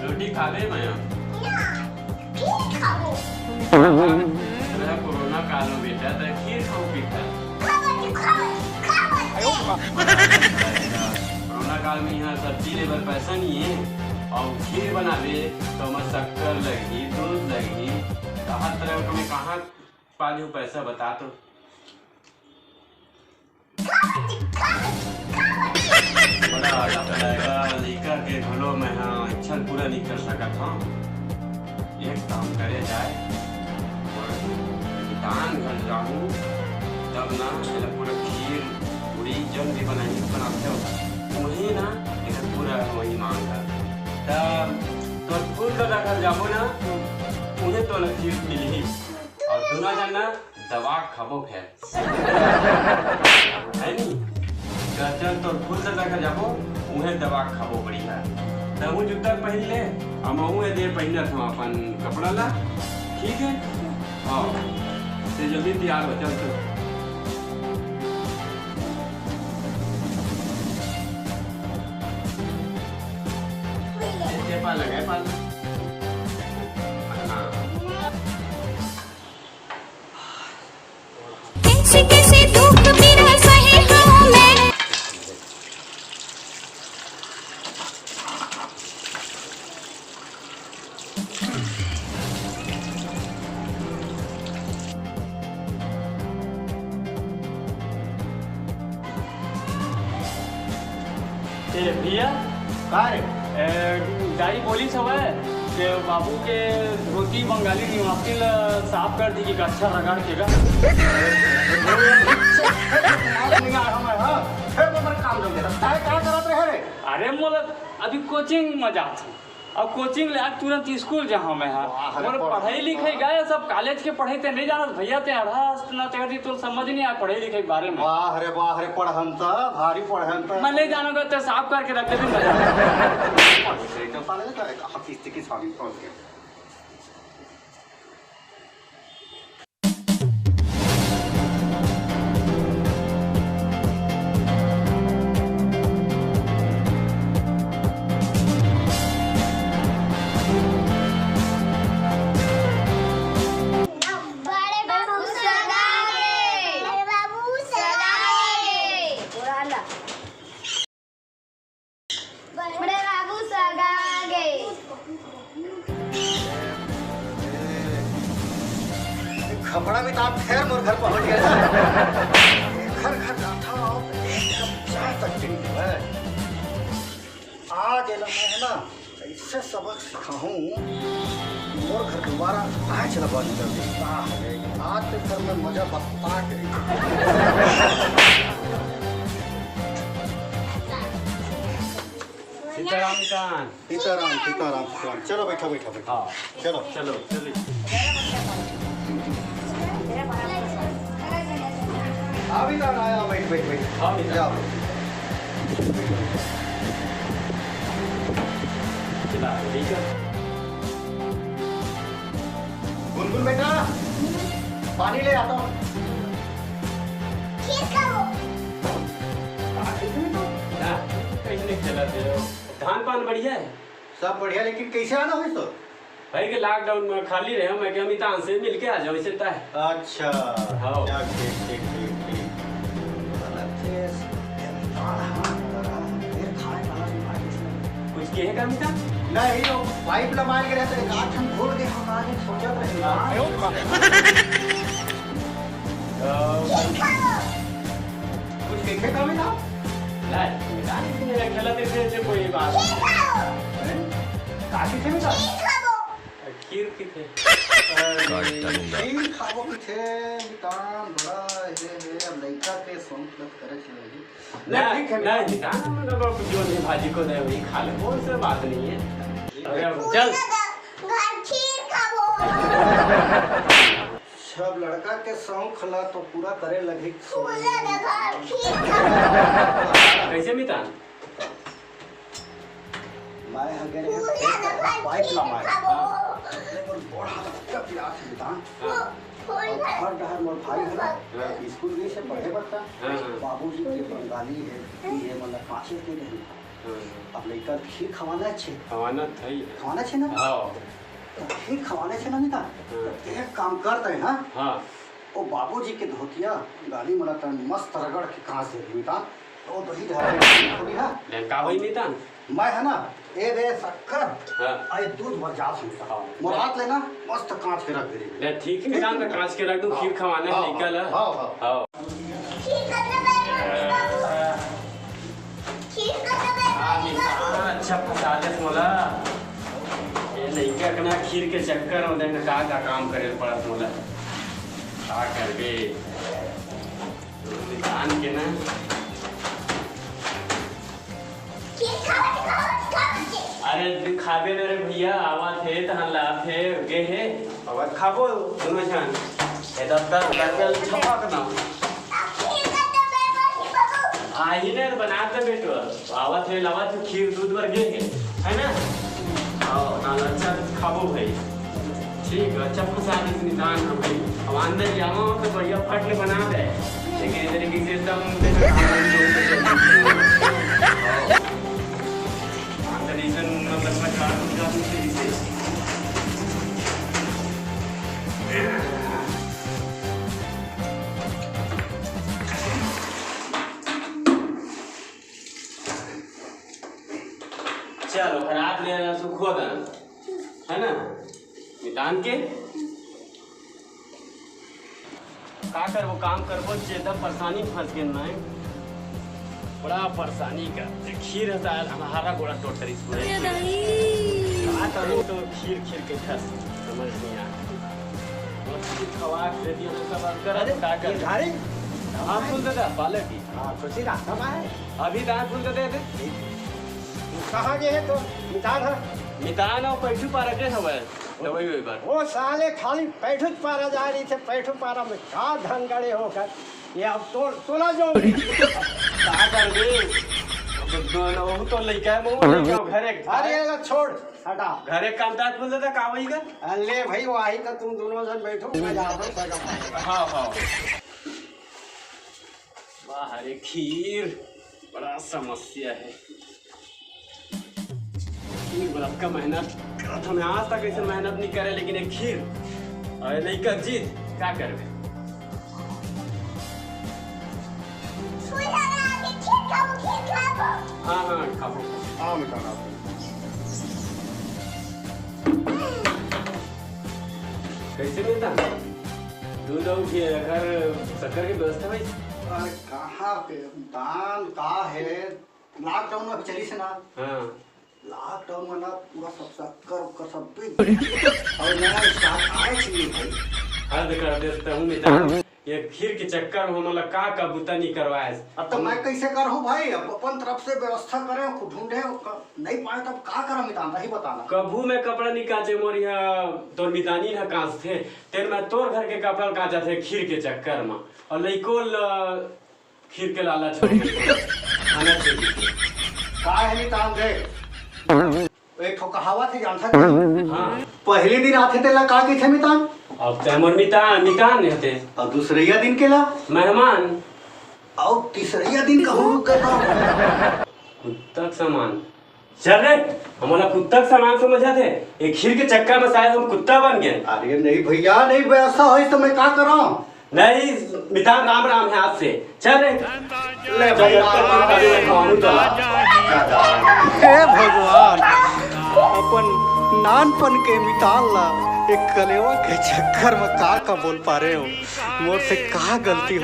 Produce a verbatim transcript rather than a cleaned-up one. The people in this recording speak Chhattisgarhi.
रोटी खाबे मैं? ना, खीर खाबो। तेरा कोरोना काल में बेटा, तेरा खीर खाऊ बेटा। खाबो, खाबो, खाबो। कोरोना काल में यहाँ सब्जी ले बर पैसा नहीं है और खीर बनाबे तो ओमा शक्कर लगही, दूध लगही। कहा तरह में कहाँ पा लिहूँ पैसा, बता तो। बड़ा लफड़ा हे, लइका के घलो मैं हा इच्छा पूरा नहीं कर सकत हूँ। एक काम करे जाए, और दान घर जाऊँ, तब ना एला पूरा खीर पूरी जन भी बनाई बनाते हो, वही ना एकर पूरा वही मांग है। तब तो फूल दादा घर जाबो ना, उन्हें तो खीर मिलही। और दूना जन ना दवा खाबो फेर। है नी? त चल तोर फूल दादा घर जाबो, उहे दवा खाबो बढ़िया। तहूँ जूता पहिन ले, अउ महूँ ए दे पहिनत हूँ अपन कपड़ा ला। ठीक है? हाँ। ते जल्दी तैयार हो, चल तू। ए, ए पाल लगा, ए पाल। हाँ। कैसे कैसे दुख पीरा सहे हूँ मैं। ए भैया, का रे? ए, दाई बोलिस हवय के बाबू के धोती बंगाली निवासी ल साफ कर दी कि कच्छा रगड़ के गा। नहीं आया हूँ मैं, हाँ। फिर तो मेरा काम जम गया। ताय का करत रहे रे? अरे मोला अभी कोचिंग में जात हूँ। अब कोचिंग ले आज तुरंत स्कूल जाहूं मैं हा। वाह रे, मोर पढ़- पढ़ाई लिखाई गा, सब कॉलेज के पढ़ाई ते नहीं जानत भैया, ते अढ़ा ना ते कती तोर समझ नहीं आय पढ़ाई लिखाई के बारे में। वाह रे, वाह रे, पढ़न त, भारी पढ़न त। मैं नहीं जानूंगा, ते साफ करके रख दे भी मजा। पढ़ ले, तो साले का हकीस की साबित पहुंच गया। बड़े बाबू सगा गे। बड़े बाबू सगा गे। बड़े बाबू सगा गे। खपड़ा में तो आप खैर मोर घर पहुंच गए ना। घर घर जाता और एक कप चाय तक पी लो है। आज एला मैं है ना, ऐसे सबक सिखाहूं, मोर घर दोबारा आए चला बंद कर दे। आज तो घर में मजा बता के रही। सीताराम कान। सीताराम, सीताराम, सीताराम। चलो, बैठो, बैठो, बैठो। हाँ। चलो। चलो, चलो। अभी तक आया, बैठ, बैठ, बैठ। हाँ, बेटा। जाओ। चला, ठीक है। गुनगुन बेटा, पानी ले आता हूँ। ठीक है वो। आखिर में तो ना, कैसे चला दे रहे हो? धान पान बढ़िया है? सब बढ़िया, लेकिन कैसे आना हुई तो? भाई के लॉकडाउन में खाली रहे, मैं के अमिताभ से मिलके आ जाओ, इसे तय। अच्छा। हाँ। चल, ठीक, ठीक, ठीक, ठीक। गलत है। फिर खाए वाला भी बाकी इसमें। कुछ कहे का अमिताभ? नहीं, वो पाइप लमाए के रहते, एक आठ हम घोल के हम आगे सोचत रहे। हाँ। अ, कुछ देखे का भी ना? नहीं, नहीं, नहीं, खेला देखे थे, कोई बात नहीं। हैं? काफी थे ना? खीर की थे। अरे, खीर खाबो की थे, मितान बड़ा ये है, अब लइका के शौक लत करे के लगी। नहीं, नहीं, ठीक है, नहीं, मितान। मितान, हम लोग अब जो भी भाजी को दे, वही खा ले, कोई से बात नहीं है। अरे, अब चल। घर खीर खाबो। सब लड़का के शौक ला तो पूरा करे लगी। पूरा देखा, खीर खाबो। कैसे मितान? मैं हगे रहे पूरा देखा, पाइप खीर ला मारे। खाबो। पढ़ा तक का पिरात हे बेटा। हाँ। अब हर डहर मोर भाई हे ना, हाँ। स्कूल गइस हे पढ़े बर त, हाँ, हाँ। बाबूजी के बंगाली हे, ये मतलब पाँचे के नहीं। हाँ। अब लइका ल खीर खवाना हे। खवाना त हे ही हे। खवाना हे ना? हाँ। त खीर खवाना हे ना, मितान? हाँ। त एक काम करते हैं, हाँ? हाँ। ओ बाबूजी के धोतिया गाली मला तन मस्त रगड़ के कांच दे दे, मितान। ओ दही धरा है, थोड़ी है। ले, का होई, मितान? मैं है ना, ए दे शक्कर, हाँ। आ ये दूध बर जात हूँ, मितान। हाँ। मोर हाथ लेना, मस्त कांच के रख दे। ले, ठीक है, मितान, तो कांच के रख दूँ, हाँ, खीर खवाना हे, हाँ, निकल। हाँ, हाँ, हाँ। हाँ। हाँ, मितान, अच्छा फंसा देस मोला। ये लइका के ना खीर के चक्कर में देख का, का काम करे पड़त मोला। का करबे? मितान के ना। अरे, तू खाबे ना रे भैया, आवत हे, तहन लात हे, गे हे। आवत खाबो, दुनो झन। ए दफ्तर, दफ्तर छपक ना। आही ने बना दे बेटवा। आवत हे, लावत हे, खीर दूध बर गे हे, है ना? आओ, ना अच्छा खाबो भाई। ठीक है, अच्छा फंसा दे निदान हम भाई। अब अंदर जावा तो भैया फट ले बना दे। लेकिन इधर की system अंदर इधर मतलब मैं काम कर दूँ इसे। चलो, रात ले रहा सुखो दन, है ना? मितान के का करबो, काम करबो, जे एकदम परेशानी फंस गेन मैं। बड़ा परेशानी का, जे खीर हता हमारा गोड़ा टोटरी पूरे। अरे दाई। का करूँ तो खीर, खीर के खस, समझ नहीं आ। और खीर खवा के दे दिया ना सब, अब कर, अरे, का कर? ये झाड़ी? हाँ, फूल दे दे, पालक की। हाँ, खुशी रास्ता में है। अभी दाएं फूल दे दे। कहाँ गए हैं तो? मितान है। मितान और पैठू पारा के हवे। दवाई वही बात। वो साले खाली पैठुच पारा जा रही थे, पैठू पारा में का धन गड़े होकर। ये अब तो, तोला जो। का कर दे? अब तो, वो तो लइका है, वो लइका घरे। अरे, ये छोड़, हटा। घरे काम दांत बोल देता, का वही का? अरे भाई, वही तो तुम दोनों जन बैठो, मैं जाता हूँ, सगा। हाँ, हाँ। वाह रे खीर, बड़ा समस्या है। इतनी बरस का मेहनत करत हमें, आज तक ऐसे मेहनत नहीं करे, लेकिन एक खीर और लइका जिद, का करबे? हाँ, हाँ, खाबो। हाँ, बेटा, खाबो। कैसे मिलता? दूध और घी, अगर शक्कर के व्यवस्था भाई? अरे, कहाँ पे? दान का है? लॉकडाउन में अभी चलिस हे ना। हाँ। लॉकडाउन में ना पूरा सब शक्कर उक्कर सब बिक गया। और नया स्टॉक आए चाहिए भाई। हद कर देता हूँ मितान। ये खीर के चक्कर में हमला का का बुता नहीं करवाए। अब तो मैं कैसे करहूँ भाई? अब अपन तरफ से व्यवस्था करे, खुद ढूंढे, क-, नहीं पाए तब का करम मितान, नहीं बताना। कभू मैं कपड़ा नहीं काचे मोर यहाँ तोर मितानी ना कांचथे, तेन मैं तोर घर के कपड़ा काचा थे खीर के चक्कर में। और लइको ल खीर के लालच हो गई। खाना चाहिए। का है मितान दे? एक ठो कहावत है, जानता है? हाँ। पहले दिन आथे तेला का कहिथे मितान? अब ते मोर मितान, मितान नहीं होते। और दूसरैया दिन के ला? मेहमान। और तीसरैया दिन कहूँ रुक कर कुत्ता के समान। चल रे, हमला कुत्ता के समान समझत हे। एक खीर के चक्कर में शायद हम कुत्ता बन गए। अरे नहीं भैया, नहीं, वैसा होइस तो मैं का करा? नहीं, मितान राम राम है आज से। चल रे। ले भैया, तो कुत्ता भी खाऊं तो। हे भगवान, अपन नानपन के मितान ला एक कलेवा के चक्कर में का का बोल पारे हो? मोर से का गलती हो?